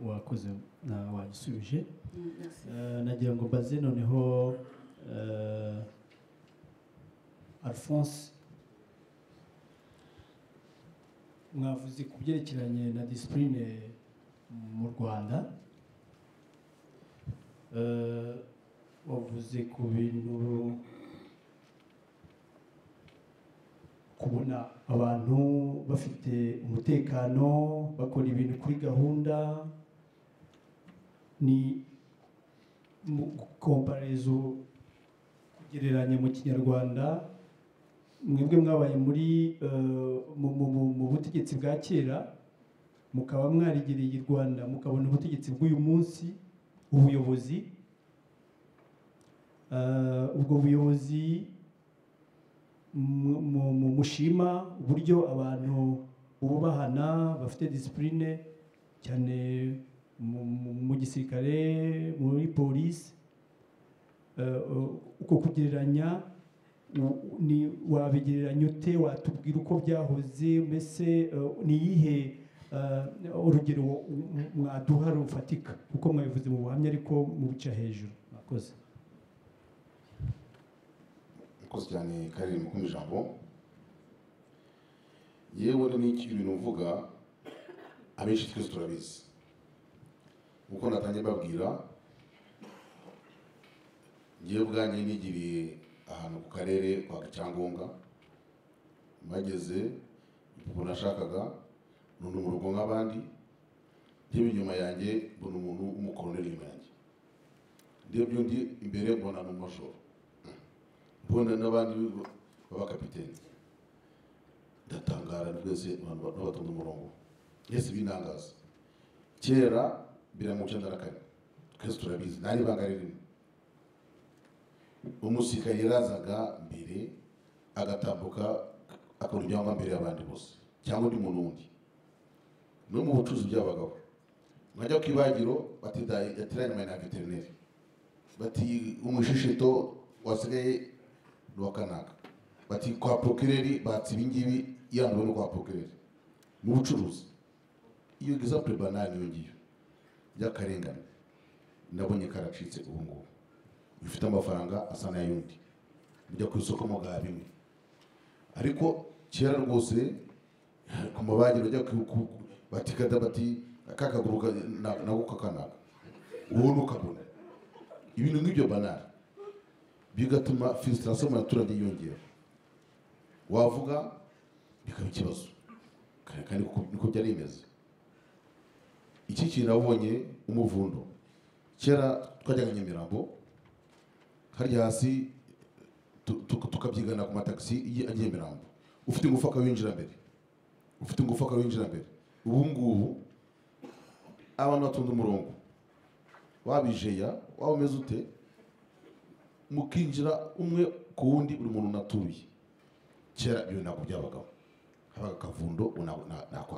Wakoze, wagisubije. Nagira ngo mbaze noneho Alphonse, mwavuze ku byerekeranye na discipline mu Rwanda, wavuze ku bintu kubona abantu bafite umutekano bakora ibintu kuri gahunda, ni comparaison kugereranya mu Kinyarwanda, mwebwe mwabaye muri mu butegetsi bwa kera, mukaba mwarigereye i Rwanda, mukabona ubutegetsi bw'uyu munsi, ubuyobozi, ubwo buyobozi mushima uburyo abantu bubahana, bafite discipline cyane mu gisirikare, muri polisi, uko kugereranya ni wabigereranya ute? Watubwira uko byahoze? Mbese ni iyihe urugero mwaduha rufatika, kuko mwabivuze mu buhamya ariko mubica hejuru? Mwakoze. Murakoze cyane Karere mu ijambo. Yewe n'iki ibintu mvuga abenshi twese turabizi, uko natangiye mbabwira, ngiye ubwanjye nigiriye ahantu ku karere kwa Cyangombwa, bageze uko nashakaga none mu rugo nk'abandi, ndeba inyuma yanjye mbona umuntu w'umukoloneli inyuma yanjye, ndebye undi imbere mbona ni umumajoro, mbona n'abandi b'abakapiteni, ndatangara rwose, abantu batonda umurongo, yese binangaza. Kera 1994 twese turabizi, nta n'ibanga ririmo, umusirikare yarazaga mbere agatambuka akora ibyangombwa mbere y'abandi bose cyangwa undi muntu wundi. No mu bucuruzi by'abagabo, mwajya ku ibagiro bati yateranye na veterineri, bati umushishito wasigaye ni uwa kanaka, bati kwa procureur batsi ibingibi yanduwe no kwa procureur. Mu bucuruzi iyo example banale niyo ngiyo by'akarengane nabonye karacitse ubu ngubu. Ufite amafaranga asa n'ayundi, ujya ku isoko mugaha bimwe, ariko kera rwose ku mabagiro ujya batikata bati akakaguru nako kakanaka, uwo ukabona ibintu nk'ibyo banale, bigatuma frustration mu baturage yiyongera, wavuga bikaba ikibazo, kandi niko byari bimeze. Iki kintu nabonye umuvundo, kera twajyaga Nyamirambo harya hasi tukabyigana ku matagisi agiye Nyamirambo, ufite ingufu akawinjira mbere, ufite ingufu akawinjira mbere. Ubu ngubu abantu batonda umurongo, wabijeya waba umeze ute, mukinjira umwe ku wundi, buri muntu natuye. Kera ibyo ntabwo byabagaho, habaga akavundo,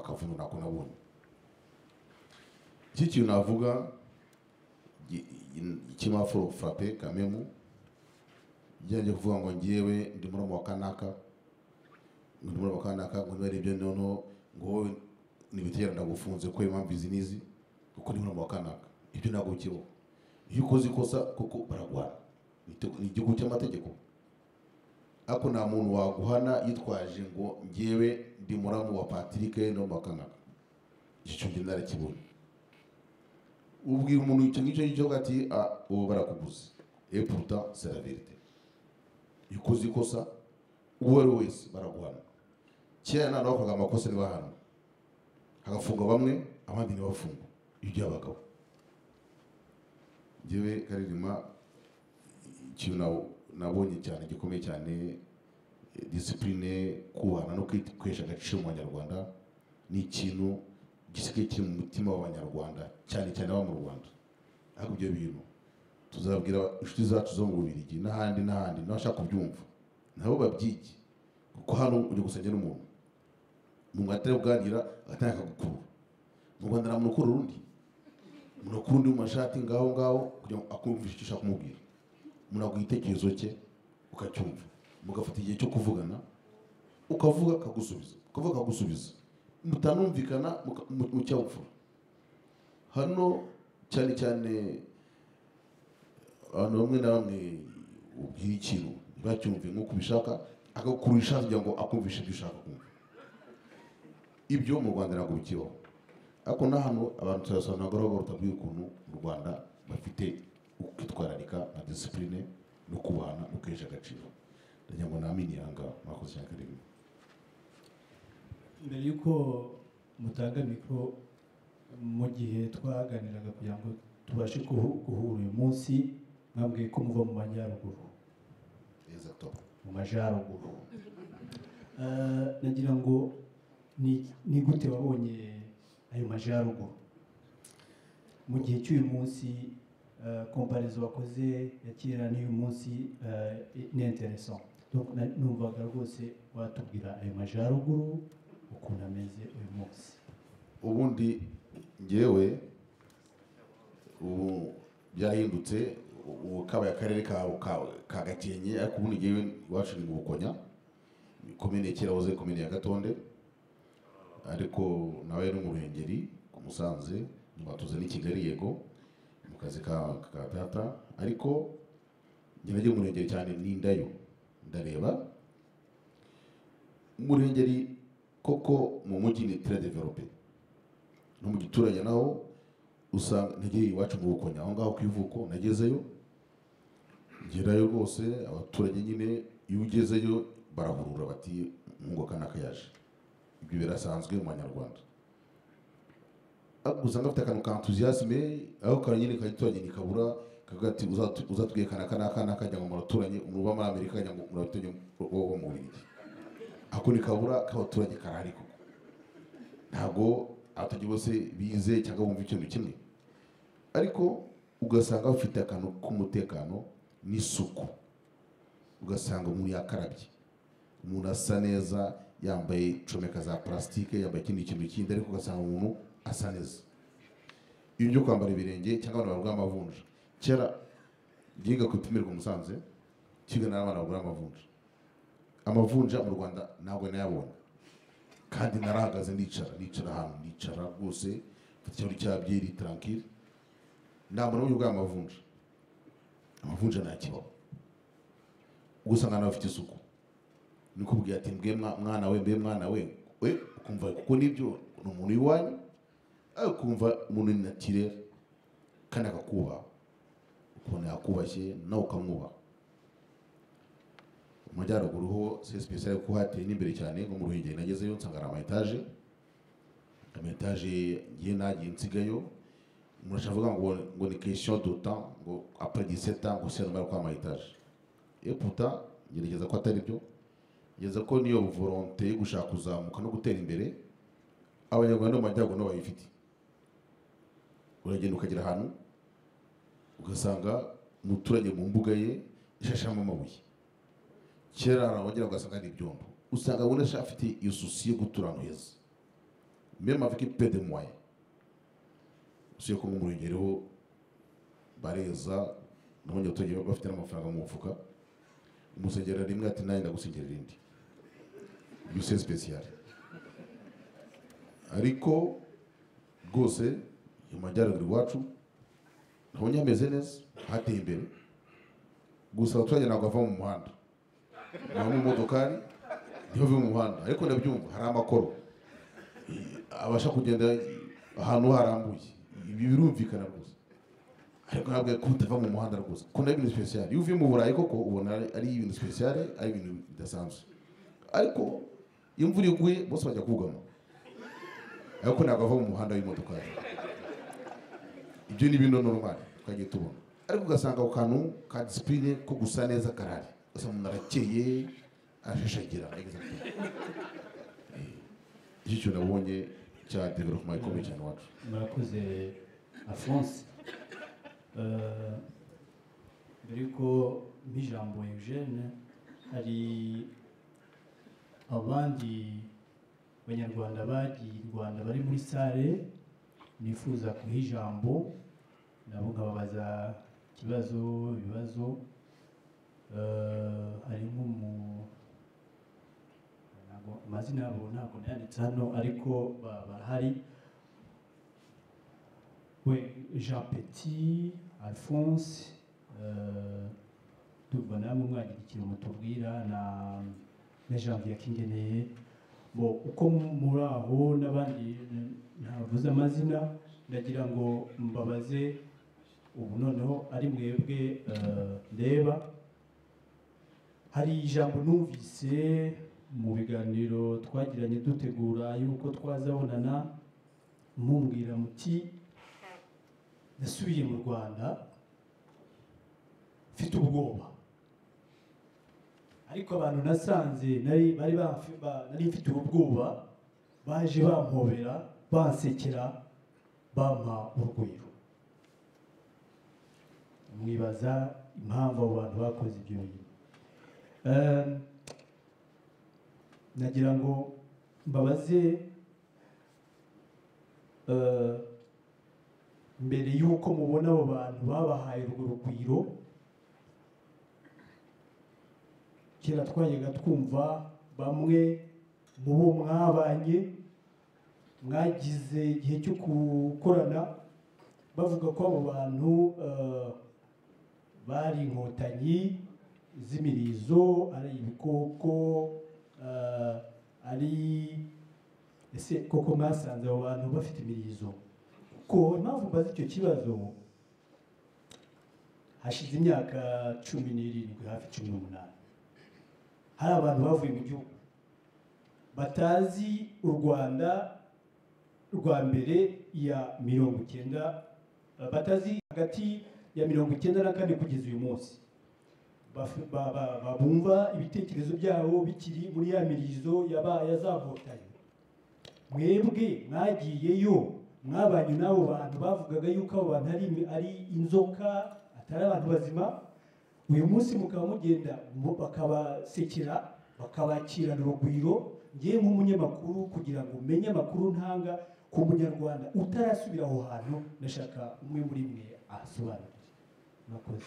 akavundo nako nabonye. Iki kintu navuga kimafuro frappe kamemu, njye kuvuga ngo ngiyewe ndi muri wa kanaka, ndi muri wa kanaka, ngo niba ibyo noneho ngo nibitera ndagufunze ko impamvu izi nizi, kuko ndi muri wa kanaka. Ibyo ntabwo kibaho. Iyo ukoze ikosa kuko baragwana, ni igihugu cy'amategeko, ariko nta muntu waguhana yitwaje ngo ngiyewe ndi muramu wa Patrick no wa kanaka. Icyo cyo narakibonye. Ubwira umuntu icyo ngicyo ngicyo ati uwo barakuguze, et pourtant c'est la vérité. Iyo ukoze ikosa uwo ari wese baraguhana. Kera nta bakoraga amakosa ntibahana, hagafunga bamwe abandi ntibafungwe. Ibyo byabagaho. Njyewe Karirima ikintu nabonye cyane gikomeye cyane, discipline, kubahana no kwihesha agaciro mu Banyarwanda, ni ikintu gisigaye kiri mu mutima w'Abanyarwanda cyane cyane abo mu Rwanda. Ariko ibyo bintu tuzabwira inshuti zacu zo mu Bubiligi n'ahandi n'ahandi n'abashaka kubyumva nabo babyige, kuko hano ujya gusengera n'umuntu mu mwatari uganira agatanga akagukurura. Mu Rwanda nta muntu ukurura undi, umuntu akura undi mu mashati ngaho ngaho kugira ngo akumvishe icyo ushaka kumubwira, umuntu aguha igitekerezo cye ukacyumva, mugafata igihe cyo kuvugana, ukavuga akagusubiza, ukavuga akagusubiza, mutanumvikana mu cyabupfura. Hano cyane cyane abantu bamwe na bamwe ubwira ikintu ntibacyumve nk'uko ubishaka, akagukurisha kugira ngo akumvishe ibyo ushaka kumva. Ibyo mu Rwanda ntabwo bikibaho. Ariko na hano abantu turasobanura gahoro gahoro, tubabwira ukuntu mu Rwanda bafite ukwitwararika na discipline no kubahana no kwihesha agaciro. Ndagira ngo namini aha ngaha. Mwakoze cyane karibu. Mbere y'uko mutanga mikoro, mu gihe twaganiraga kugira ngo tubashe guhura uyu munsi, mwambwiye ko muva mu majyaruguru. Exactement. Mu majyaruguru. Nagira ngo ni gute wabonye ayo majyaruguru mu gihe cy'uyu munsi? Comparaison wakoze ya kera n'uyu munsi ni intéressant. Donc numvaga rwose watubwira ayo majyaruguru ukuntu ameze uyu munsi. Ubundi ngewe ubu byahindutse, ubu kabaye akarere ka Gakenke, ariko ubundi ngewe iwacu ni mu Bukonya, komine kera wahoze komine ya Gatonde, ariko nawe no mu Ruhengeri ku Musanze, nyuma tuza n'i Kigali, yego, mu kazi ka data. Ariko njye nagiye mu Ruhengeri cyane, nindayo ndareba mu Ruhengeri koko mu mujyi ni très développé, no mu giturage naho usanga. Ntegeye iwacu mu Bukonya aho ngaho ku ivuko, nagezeyo ngerayo rwose abaturage nyine iyo ugezeyo barahurura bati "Umuhungu wa kanaka yaje." Ibyo birasanzwe mu Banyarwanda. Ariko usanga afite akantu ka enthousiasme aho kare nyine kagiturage ntikabura, kavuga ati "Uzatubwiye kanaka n'aka n'aka ngo muraturanye." Umuntu uba muri Amerika akajya ngo muraturanye wo mu Bubiligi, ako ntikabura k'abaturage karahari koko. Ntabwo abaturage bose bize cyangwa bumva ikintu kimwe, ariko ugasanga bafite akantu k'umutekano n'isuku, ugasanga umuntu yakarabye, umuntu asa neza, yambaye comeka za plastique, yambaye ikindi kintu kindi, ariko ugasanga umuntu asa neza. Ibyo byo kwambara ibirenge cyangwa abantu barwaye amavunja, kera byiga ku ipimirwa Musanze kigana n'abana barwaye amavunja. Amavunja mu Rwanda ntabwo nayabonye, kandi narahagaze nicara ahantu, nicara rwose mfata ikirahuri cya byeri tranquille, nta muntu urwaye amavunja. Amavunja ntakibaho, ugasanga nawe afite isuku, nikubwira ati "Mbe mwana we, mbe mwana we we," ukumva kuko nibyo ni umuntu w'iwanyu, ariko ukumva umuntu ni naturel kandi akakubaha, ukuntu yakubashye nawe ukamwubaha. Mu majyaruguru ho c'est spécial kuko hateye n'imbere cyane. Nko mu Ruhengeri nagezeyo nsanga hari ama étage, ama étage ngiye nagiye nsigayo. Umuntu ashobora kuvuga ngo ni question de temps, ngo après 17 ans ngo c'est normal ko ama étage, et pourtant ngerageza ko atari byo. Ngerageza ko niyo volonté yo gushaka kuzamuka no gutera imbere Abanyarwanda mu majyaruguru nabo bayifite. Uragenda ukagera ahantu ugasanga umuturage mu mbuga ye ishashamo amabuye. Kera hari abagera ugasanga ari ibyondo. Usanga ubona afite iyo souci yo gutura ahantu heza, même avec peu de moyens. Usibye ko mu Murengeri ho bareza, nabonye abaturage bafite n'amafaranga mu mufuka, umusengera rimwe ati "Nanjye ndagusengera irindi." Ibyo c'est spécial. Ariko rwose mu majyaruguru iwacu nabonye hameze neza, hateye imbere. Gusa abaturage ntabwo bava mu muhanda, bava mu modokari ntibave mu muhanda, ariko ndabyumva hari amakoro abasha kugenda ahantu harambuye, ibi birumvikana rwose. Ariko ntabwo ko utava mu muhanda rwose ko ari ibintu spécial. Iyo uvuye mu Burayi koko ubona ari ibintu spécial, ari ibintu bidasanzwe. Ariko iyo imvura iguye bose bajya kugama, ariko ntabwo bava mu muhanda w'imodokari. Ibyo ni ibintu normal twagiye tubona. Ariko ugasanga ako kantu ka discipline ko gusa neza karahari, ugasanga umuntu arakeye, arashashagira. Exactement. Icyo kintu nabonye cya développement ikomeye cyane iwacu. Murakoze Alphonse. Mbere yuko mpa ijambo Eugene, hari abandi Banyarwanda bagiye i Rwanda bari muri salle nifuza kuha ijambo, nabo nkababaza ikibazo, ibibazo. Hari nk'umu ntabwo amazina yabo ntabwo nayanditse hano, ariko barahari. We Jean Petit, Alphonse, ndumva namwe mwagira ikintu mutubwira, na Janvier Akingeneye. Bo uko muri aho n'abandi ntavuze amazina, ndagira ngo mbabaze ubu noneho ari mwebwe ndeba. Hari ijambo numvise mu biganiro twagiranye dutegura yuko twazabonana, mumbwira muti nasubiye mu Rwanda mfite ubwoba, ariko abantu nasanze nari bari nari mfite ubwoba baje bampobera, bansekera, bampa urugwiro. Mwibaza impamvu abo bantu bakoze ibyo bintu. Nagira ngo mbabaze mbere y'uko mubona abo bantu babahaye urwo rugwiro, kera twajyaga twumva bamwe mu bo mwabanye mwagize igihe cyo gukorana bavuga ko abo bantu bari inkotanyi z'imirizo, ari ibikoko, ari ese koko mwasanze abo bantu bafite imirizo? Kuko impamvu mbaza icyo kibazo, hashize imyaka 17 hafi 18 hari abantu bavuye mu gihugu batazi u Rwanda rwa mbere ya 90, batazi hagati ya 94 kugeza uyu munsi, babumva ibitekerezo byabo bikiri muri ya mirizo yabaye azavotanye. Mwebwe mwagiyeyo, mwabanye n'abo bantu bavugaga yuko abo bantu ari inzoka, atari abantu bazima. Uyu munsi mukaba mugenda bakabasekera, bakabakirana urugwiro. Ngiye nk'umunyamakuru kugira ngo menye amakuru ntanga ku munyarwanda utarasubira aho hantu, ndashaka umwe muri mwe asobanurire. Murakoze.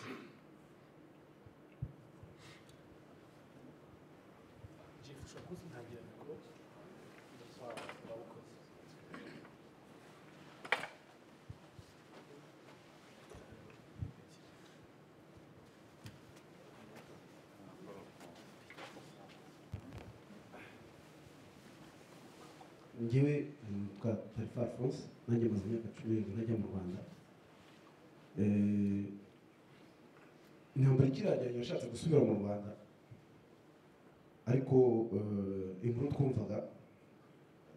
Njyewe nitwa Tarifa Alphonse, nanjye maze imyaka 17 ntajya mu Rwanda. Intambara ikiragiranye nashatse gusubira mu Rwanda, ariko inkuru twumvaga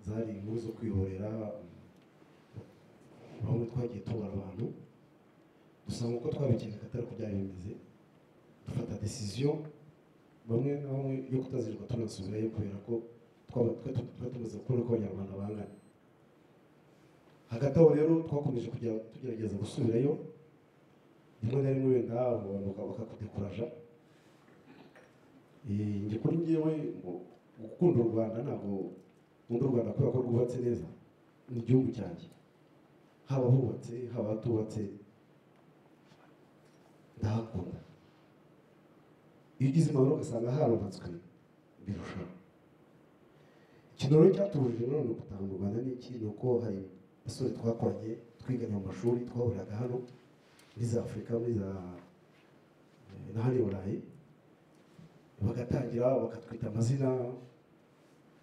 zari inkuru zo kwihorera. Bamwe twagiye tubara abantu dusanga uko twabikekaga atari uko byari bimeze, dufata decision bamwe na bamwe yo kutazirirwa tunasubirayo, kubera ko twari tumaze kubona ko abanyarwanda bangana. Hagati aho rero twakomeje kujya tugerageza gusubirayo, rimwe na rimwe wenda abantu bakakudekuraja. Njye kuri njyewe gukunda u Rwanda, ntabwo nkunda u Rwanda kubera ko rwubatse neza, ni igihugu cyanjye, haba hubatse haba hatubatse ndahakunda. Iyo ugize impanuro ugasanga harubatswe birushaho. Ikintu rero cyatubujije none gutaha mu Rwanda ni iki? Ni uko hari abasore twakoranye twiganye mu mashuri, twahuriraga hano muri za Afurika, muri za na hano i Burayi, bagatangira bakatwita amazina,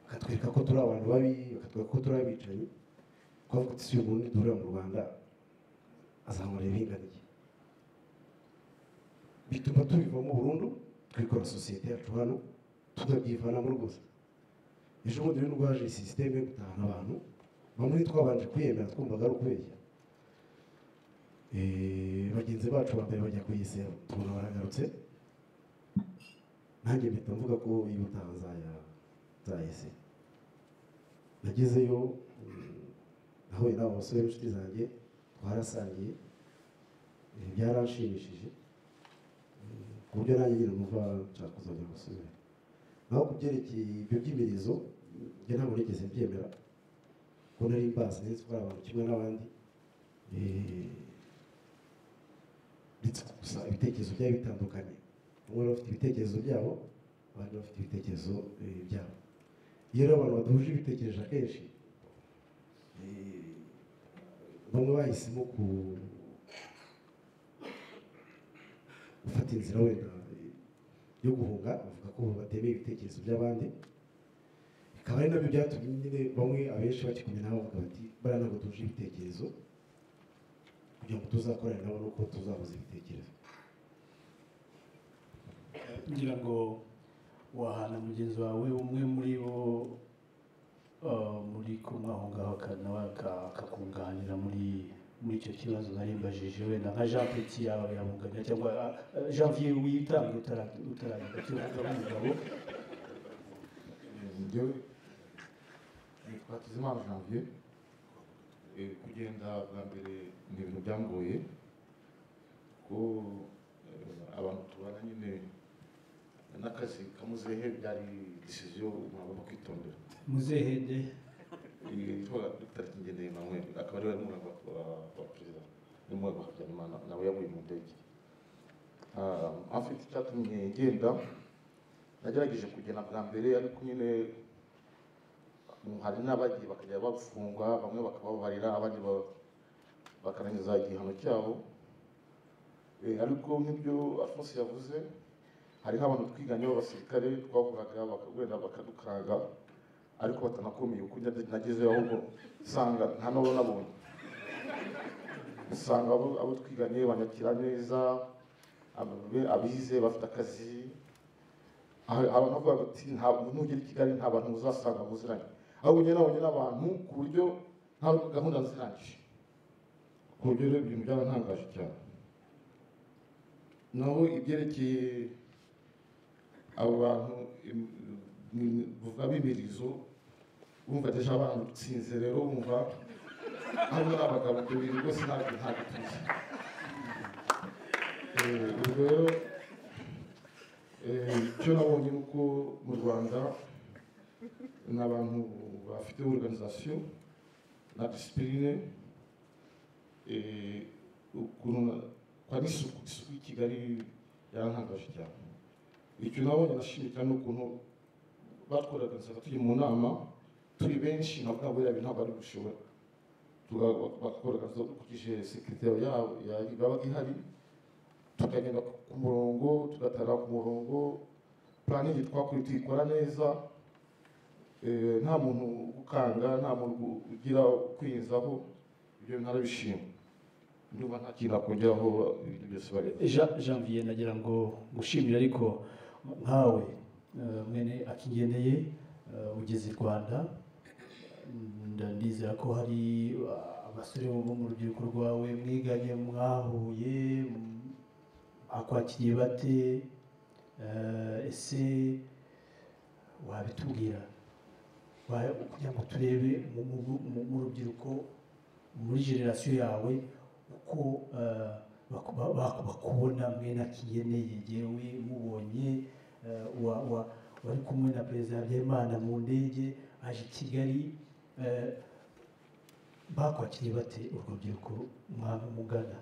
bakatwereka ko turi abantu babi, bakatwereka ko turi abicanyi. Twavuga uti si uyu muntu niduhurira mu Rwanda azankorera ibinganiye. Bituma tubivamo burundu, twikora sosiyete yacu hano tunabyivanamo rwose. Ejo bundi rero rwaje sisiteme yo gutahana abantu, bamwe twabanje kwiyemera twumvaga ari ukubeshya. Bagenzi bacu ba mbere bajya kuyisera tubona baragarutse, nanjye mpita mvuga ko iyo utaha nzayisera. Nagezeyo nahuye n'abo basore b'inshuti zanjye, twarasangiye, byaranshimishije ku buryo nanjye nyine numva nshaka kuzongera gusubira. Naho ku byerekeye ibyo by'imirizo, njye ntabwo nigeze mbyemera, kuko nari mbazi nzi ko ari abantu kimwe n'abandi, ndetse gusa ibitekerezo byari bitandukanye. Bamwe bafite ibitekerezo byabo, abandi bafite ibitekerezo byabo. Iyo rero abantu badahuje ibitekerezo akenshi Bamwe bahisemo gufata inzira wenda yo guhunga, bavuga ko batemeye ibitekerezo by'abandi, bikaba ari nabyo byatumye nyine bamwe abenshi bakikumye nabo bavuga bati bariya ntabwo duhuje ibitekerezo, kugira ngo tuzakorane nabo nuko tuzahuza ibitekerezo. Ngira ngo wahana mugenzi wawe umwe muri bo muri kumwe aho ngaho nawe akakunganira muri icyo kibazo nari mbajije, wenda nka Jean Petit yawe yabunganira cyangwa Janvier witange utaragira icyo uvuga nk'umugabo. Njyewe nitwa Hakizimana Janvier. Kugenda bwa mbere ni ibintu byangoye ko abantu tubana nyine n'akazi kamuzehe byari decision umuntu agomba kwitondera. Muzehe nde? Yitwa Dr. Kingendeye Emmanuel, akaba ari we mwana wa perezida n'umwana wa Habyarimana, nawe yaguye mu ndege. Afite icyatumye ngenda, nagerageje kugenda bwa mbere ariko nyine hari n'abagiye bakajya bafungwa, bamwe bakababarira, abandi bakarangiza igihano cyabo. Ariko nk'ibyo Alphonse yavuze, hari nk'abantu twiganye b'abasirikare twahuraga bakagwenda bakadukanga, ariko batanakomeye kuko nagezeyo ahubwo nsanga nta n'abo nabonye, usanga abo twiganye banyakira neza, abize bafite akazi. Abantu bavuga bati nugera i Kigali nta bantu uzasanga muziranye, ahubwo njye nabonye n'abantu ku buryo nta gahunda nzirangije, ku buryo rero ibintu byarantangaje cyane. Naho ibyerekeye abo bantu buvuga b'imirizo, bumva deja barandutsinze rero, bumva hano ari abagabo, ibyo bintu rwose ntabwo tuzi. Ubwo rero icyo nabonye ni uko mu Rwanda ni abantu bafite organisation na discipline, ukuntu kwa n'isuku, isuku y'i Kigali yarantangaje cyane. Icyo nabonye nashimye cyane ni ukuntu batworaganizaga turi mu nama turi benshi, ntabwo biriya bintu ntabwo ari gushobora, bakakoraganiza dukurikije sekirite yabo yabaga ihari, tukagenda ku murongo, tugatara ku murongo, planning twakora tuyikora neza, nta muntu ugukanga, nta muntu ugira kwiyenzaho, ibyo narabishima. Ndumva nta kintu nakongeraho ibintu byose bari. Janvier, nagira ngo gushimira ariko nkawe mwene Akingeneye ugeze i Rwanda, ndizera ko hari abasore bo mu rubyiruko rwawe mwiganye mwahuye, bakwakiriye bate? Ese wabitubwira kugira ngo turebe mu rubyiruko muri generasiyo yawe uko bakubona mwene Akingeneye? Yewe mubonye wari kumwe na perezida Habyarimana mu ndege aje i Kigali, bakwakiriye bate urwo rubyiruko mugana?